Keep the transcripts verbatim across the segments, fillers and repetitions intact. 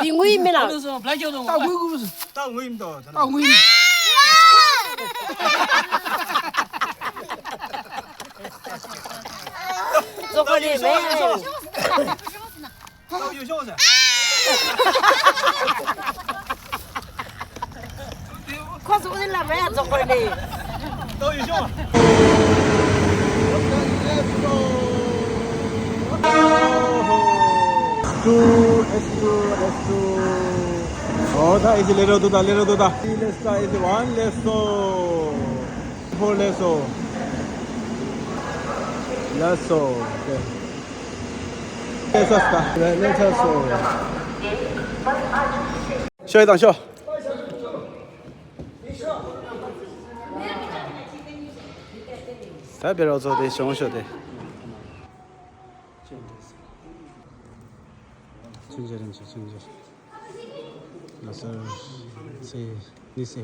འདི་དངུལ་མིན་ལ། ད་དངུལ་དགོས་པ་ཟེར། ད་དངུལ་མི་འདུག་ད་དངུལ་མི། ཙོག་པ་ནི་མེད། ཁོ་སུ་ཨེ་ལ་མེད་ཙོག་པ་ནི། ཏོ་ཡོ་ཤོ། ཨེག་སི་ཊུ། ཨེག་སི་ཊུ། ཨེག་སི་ཊུ། ཨོ་ད་ཨེ་སི་ལེ་རོ་དུ་ད་ལེ་རོ་དུ་ད། ལེ་སོ། ཨེ་སི་ཝན་ལེ་སོ། ཕོར་ལེ་སོ། ལེ་སོ། ལེ་སོ་ད། ལེ་སོ། ཤོ་ཡི་དང་ཤོ། ད་བེ་རོ་ཚོ་དེ་བྱུང་ཤོ་དེ། མཆོད་མཇལ་རིན་ཆེན་མཆོད་མཇལ། ལ་སར་སེ་ནི་སེ།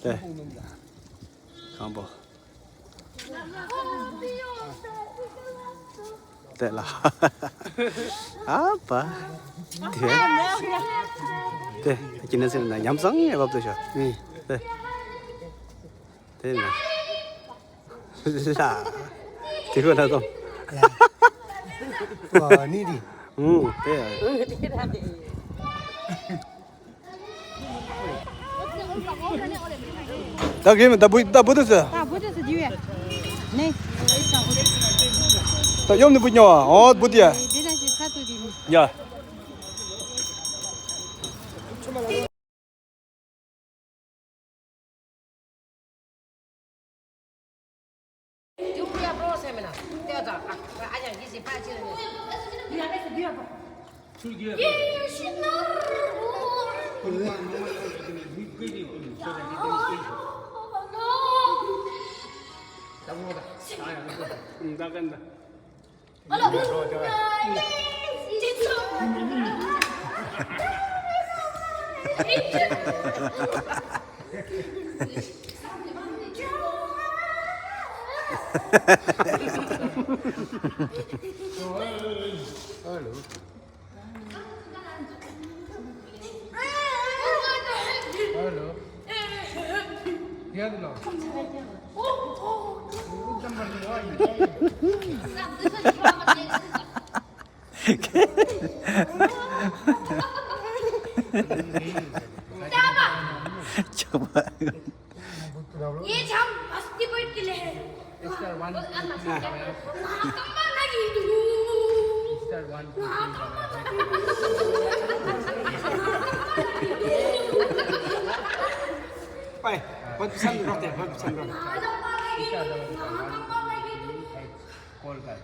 དེ། གང་པོ། དེ་ལ། ཨ་པ། དེ། དེ། ཀྱི་ན་སེ་ན་ཉམས་སང་ངེ་བབ་དུ་ཤོ། དེ། དེ་ན། ལ། དེ་ཁོ་ན་ཏོ། ཨ་ནི་དེ། ཨུ། དེ། ད་གེ་མི་ད་བུ་ད་བུ་དུ་ཟེར། ད་བུ་དུ་ཟེར་དེ་བས། ནེ། ད་ཡོམ་ནི་བུ་ཉོ་ཨ། ཨོ་བུ་དེ་ཡ། དེ་ན་ཞིག་ས་ཏུ་དེ་ནི། ཡ། Hello. Hello. ये छाम मस्ती बैठ के ले है। Mister one, two, three, Mister one, two, three, पाए, बहुत पसंद रहते हैं, बहुत पसंद रहते हैं। Mister one, two, three, call कर।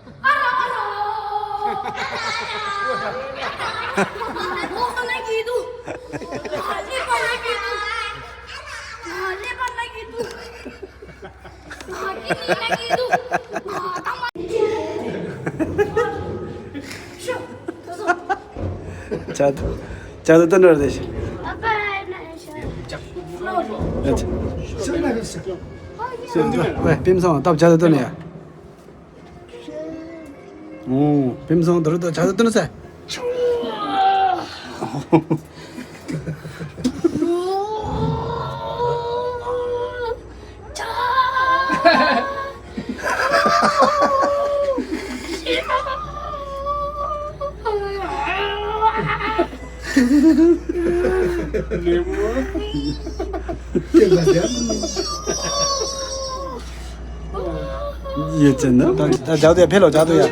ཅ་ཅ་དུ་ཏན་ར་དེ་ཤི། ཨ་ཅ། པིམ་སང་སྟབས་ཅ་དུ་ཏན་ཡ། ཨོ། བིམ་སང་དོ་རུ་དོ་ཆ་དོ་དོ་ནུ་སེ། ཡེ་ཅན་ན། ད་ད་ཇག་དེ་ཕེ་ལོ་ཇག་དེ་ཡ།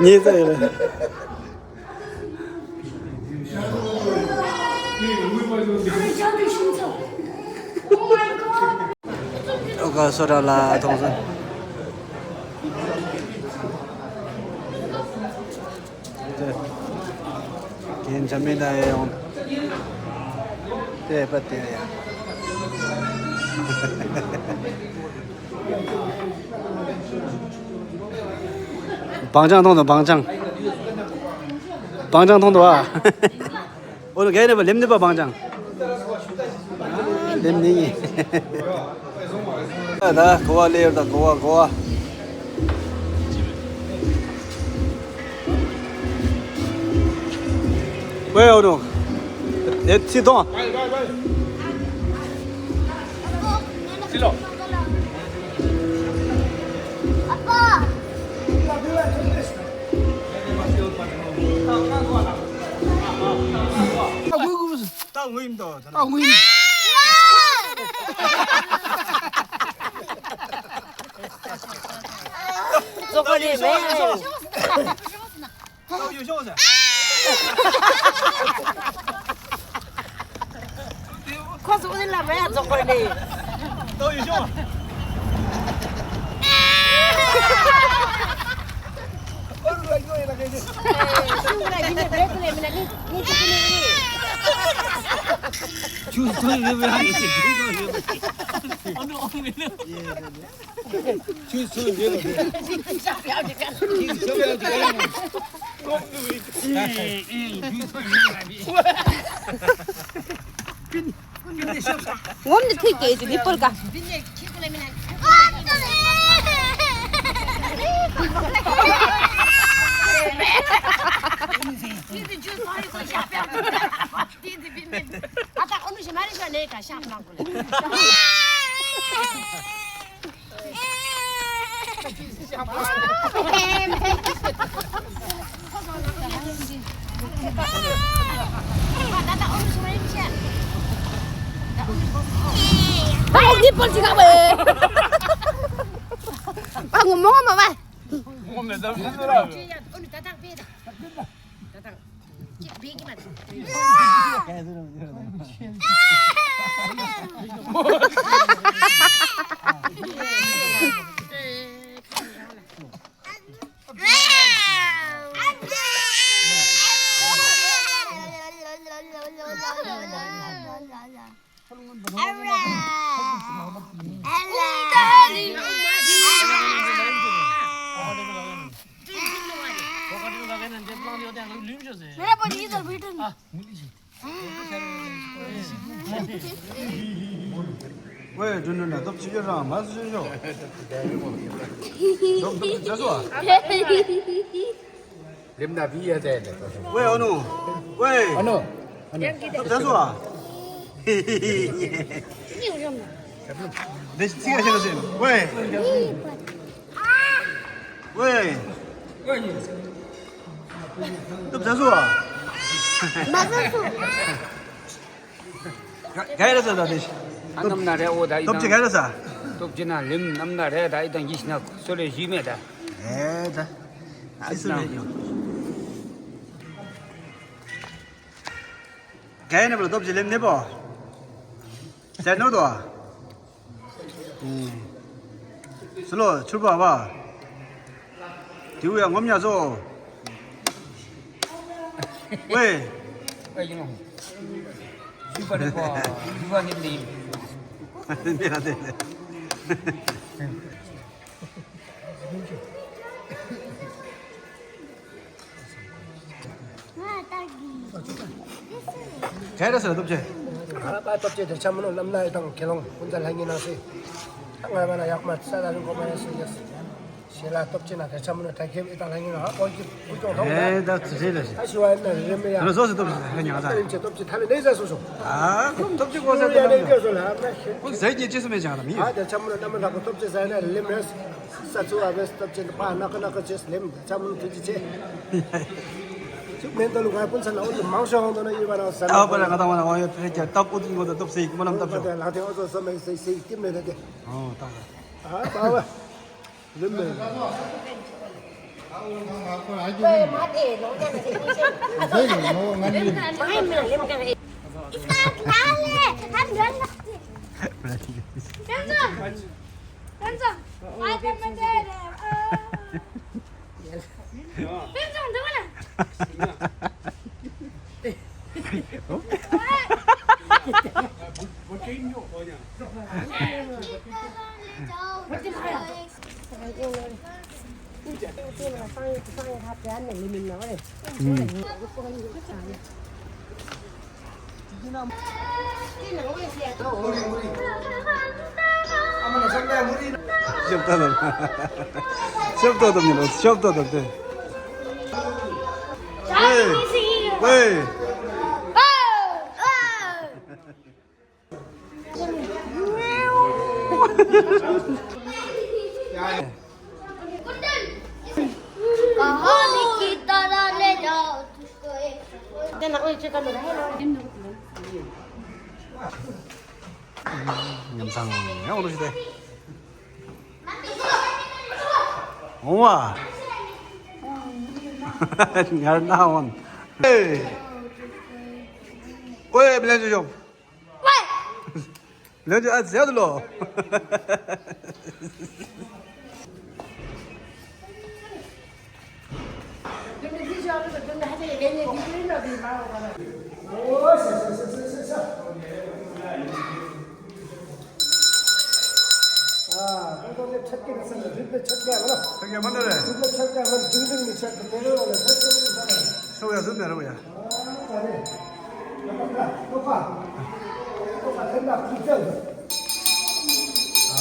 ངའི་རྩ་ཡིན་ལ། ཨོ་ཀ་སོ་ར་ལ་ཐོང་སོང་། དེ། རྒན་འཇམ་མི་ད་ཡོང་། དེ་པ་དེ་ཡ། བང་ཅང་མཐོང་དང་བང་ཅང་། བང་ཅང་མཐོང་དང་ཨ། ཨོ་ནུ་ག་རེ་བ་ལེམ་ནི་པ་བང་ཅང་། ལེམ་ནི་ཡིན། ད་གོ་བ་ལེ་ཡོད་ད་གོ་བ་གོ་བ། ཝེ་ཨོ་ནུ། ཨེ་ཚི་ཏོང་། ཚི་ལོ། ད་ངུ་ཡིན་ད། ད་ངུ་ཡིན། ཙོག་པ་ནི་མེད། ད་ཡོ་ཤོག་ཟེར། ཁོ་སུ་ཨིན་ལ་མེད་ཙོག་པ་ནི། ད་ཡོ་ཤོག་ངོམ་ནི་ཐིག་གེ་ཅི་ནི་པོར་ག་ཨ་ངོ་མོ་མ་བ། ངོ་མེ་ད་ཕྱི་ཟེར་ར། ཝེ་ཀྲུང་ནུ་ན་སྟོབས་ཆེ་ཤོས་རང་མ་སུ་ཤོས། སྟོབས་སྟོབས་ཆེ་སོ། ལེམ་ན་བི་ཡ་ཏེ་ལེ། ཝེ་ཨ་ནུ། ཝེ། ཨ་ནུ། ཨ་ནུ། སྟོབས་ཆེ་སོ། ལེ་ཚིག་ག་ཤེས་ལ་ཟེར། ཝེ། ཝེ། སྟོབས་ཆེ་སོ། མ་སོ་སོ། ག་ག་རེ་ཟ་ད་དེ། ཨ་ནམ་ན་རེ་འོ་ད་ཡི་སྟོབས་ཆེ་ག་རེ་ཟ། སྟོབས་ཆེ་ན་ལེམ་ནམ་ན་རེ་ད་ཡི་དང་ཡིད་ན་སོ་རེ་ཞུས་མེད་ད། ཨེ་ད། ཨ་སི་མེད་ཡོ། ག་ཡིན་ན་བ་སྟོབས་ཆེ་ལེམ་ནེ་པོ། ཟེར་ནོ་དོ། ཨེ། སི་ལོ་ཆུར་པ་བ། དེའུ་ཡ་ངོམ་ཉ་ཚོ། ཝེ། ཨ་ཡིན་ནོ། ཞུས་པ་རེད་པ། ཞུས་པ་ནི་ལེ། ནི་ལ་དེ་ལེ། ག་རེ་ཟེར་སྟོབས་ཆེ། ང་པ་སྟོབས་ཆེ་དེ་ཆ་མི་ནོ་ལམ་ན་ཡི་དང་ཁེ་ལོང་ཀུན་རྫ་ལྷ་ངེ་ན་སེ། ང་པ་ན་ཡག་མ་ས་ད་རིང་གོ་མ་ཡ་སེ་ཡ་སེ། ཞེ་ལ་སྟོབས་ཆེ་ན་དེ་ཆ་མི་ནོ་ད་ཁེ་ཨི་དང་ལྷ་ངེ་ན་ཧ་ཀོ་ཀི་བུ་ཅོང་ཐོང་ད། ཨེ་ད་ཚེ་ལ་ཞེ། ད་ཞི་བ་ཡིན་ན་རེ་མི་ཡ། ད་ལ་སོ་སོ་སྟོབས་ཆེ་ཧ་ཉག་ད། ད་རིང་ཆེ་སྟོབས་ཆེ་ད་ལ་ནེ་ཟ་སོ་སོ། ཨ་ཁོམ་སྟོབས་ཆེ་གོ་ས་ད་ལ་ནེ་ཟ་སོ་ལ་ཨ་མ་ཤེ། ཁོ་ཟས་ཀྱི་ཅི་སུ་མེད་ཅང་ལ་མི་ཡོད། ཨ་དེ་ཆ་མི་ནོ་ད་མ་ལ་ཁོ་སྟོབས་ཆེ་ཟ་ཡ་ན་ལེམ་རེ། ས་ཚུ་བ་བས་སྟབས་ཅན་པ་ནག་ནག་ཅེས་ལེམ་ཆ་མུན་ཐུ་ཅི་ཆེ། ཅིག་མེན་ཏོ་ལུ་ང་ཕུན་ཚ་ན་འོ་དེ་མང་ཤོས་ཧོང་ཏོ་ན་ཡོད་པ་ན་ས་ཨ་ན་པ་ན་ང་དང་བ་ན་ང་ཡོད་ཕེ་ཀྱ་ཏབ་ཨུ་ཏི་ངོ་ད་ཏོབ་སེ་ཡིག་མ་ལམ་ཏབ་ཤོ། ལག་དེ་ཨོ་ཚོ་སོ་མེ་སེ་སེ་ཡིག་ཏིམ་ནེ་ད་དེ། ཨོ་ཏབ། ཨ་པ་བ། ལེམ་མེ། ཤོབ་ཏོ་དང་། ཤོབ་ཏོ་དང་ནི་ལོ། ཤོབ་ཏོ་དང་དེ། ཝེ། ཝེ། ཉམས་སང་ཡང་འོང་རོགས་ཞུ་དེ། འོང་བ། ངར་ན་འོང་། ཨེ། ཨོའེ་མི་ལན་ཅོ་ཤོག་ལན་ཅོ་ཨ་ཙི་ཡ་དུ་ལོ།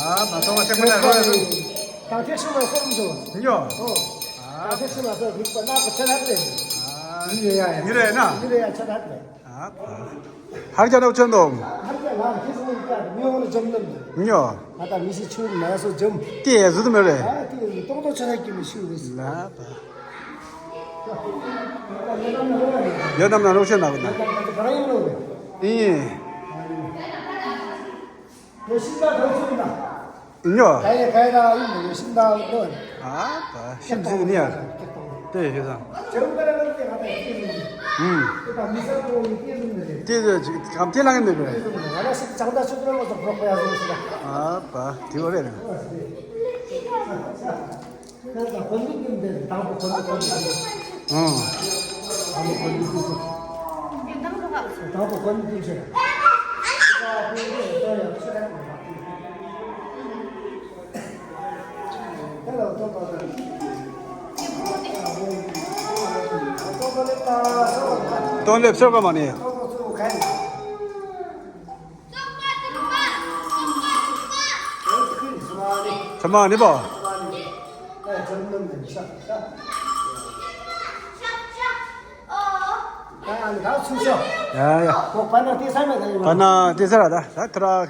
ཨ། ད་ཐོག་མ་ཐེངས་མ་རོ་ཡ། གང་ཐེངས་ཤི་མ་སོང་འདུག་ཉོ། ཨོ། ཨ། གང་ཐེངས་ཤི་མ་སོང་རིག་པ་ན་གི་ཆ་ལ་ཏེ། ཨ། ཡི་རེ་ཡ་ཡ། ཡི་རེ་ན། ཡི་རེ་ཡ་ཆ་ལ་ཏེ། ཨ། ཧར་རྒྱ་ནོ་ཆོན་དོ། ཧར་རྒྱ་ལ་ཁྱེད་སོང་ཀ་མི་འོང་ལ་འཇམ་ནམ། ཉོ། ང་ད་མི་སི་ཆུ་མ་སོ་འཇམ། ཏེ་ཟུ་དུ་མེ་རེ། ཨ། ཏེ་ཏོག་ཏོག་ཆ་ལ་ཀི་མི་ཤུ་རེ། ལ་པ། ཡོད་ནམ་ན་རོགས་ཤེས་ན་གི་ན། ཨིན། ཉོ། ཨ་ད་ཤིམ་ཟིག་ནི་ཡ། དེ་ཤེས་སང་། ཨུམ། དེ་ཟེར་ཅིག་གམ་དེ་ལང་ནི་པས། ཨ་པ་དེ་བ་རེད། ཨང་། སྟོན་ལེབ་སོར་ག་མ་ནི། ཚ་མ་ནི་པ། ཡ་ཡ། པ་ན་ཏི་ས་ར་ད། ད་ཁ་ར།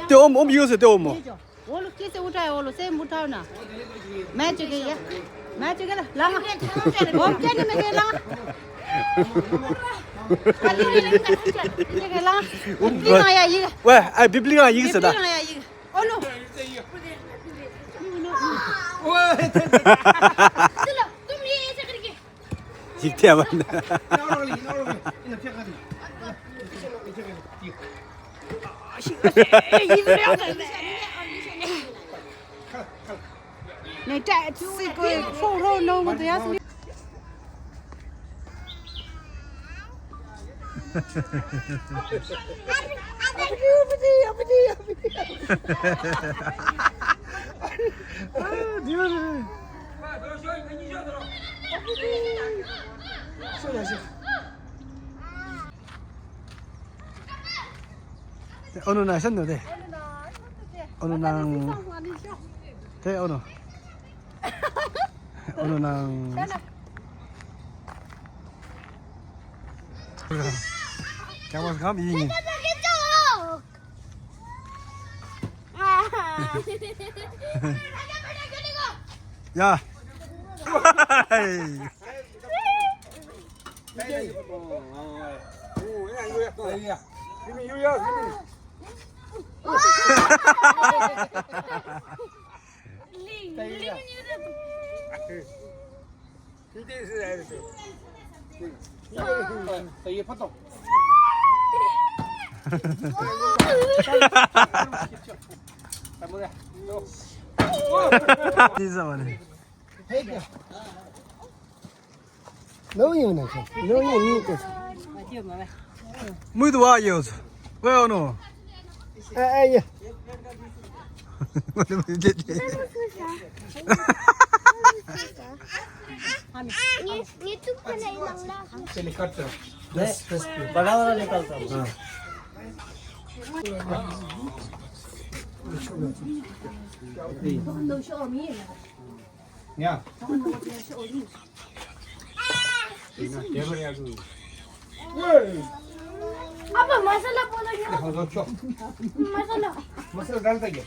ཏེ་ཨོམ་ཨོམ་ཡོད་ཟེར་ཏེ་ཨོམ་མོ། འོ་ལོ་ཀི་སེ་ཨུ་ཏྲ་འོ་ལོ་སེ་མུ་ཏྲ་ན། མེ་ཅུ་གེ་ཡ། མེ་ཅུ་གེ་ལ་ལ་ང་། འོ་ཀེ་ནི་མེ་གེ་ལ་ང་། ཨ་ལི་ལི་ལི་ཀེ་གེ་ལ་ང་། ཨུ་ཏྲ་ཡ་ཡི། ཝེ་ཨ་བིབ་ལི་ང་ཡི་སེ་ད། ཡ་ཡི། འོ་ལོ། ཡིག་ཐེབས་པ་ན། ནས་ཏྲ་སི་ཀོ་ཧྲོ་ཧྲོ་ནོ་མོ་དེ་ཡ་སི། ཨོ་ནུ་ན་ཤན་ནོ་དེ། ཨོ་ནུ་ནང་། དེ་ཨོ་ནུ། ཨོ་ནུ་ནང་། ཀྱང་བ་གམ་ཡིན། ཡ། ནོ་ཡིན་ན་ཁྱོད། ནོ་ཡིན་ནི་ཏེ། མུ་དུ་བ་ཡོད། ཝེ་ཨོ་ནོ། ཨ་ཨ་ཡེ། ये ये चुप कर नहीं मांगना। चलिए, कट करो। बस, बस। बड़ा वाला निकालता हूँ। हाँ। या। अब मसाला बोलो। मसाला। मसाला डालता क्या?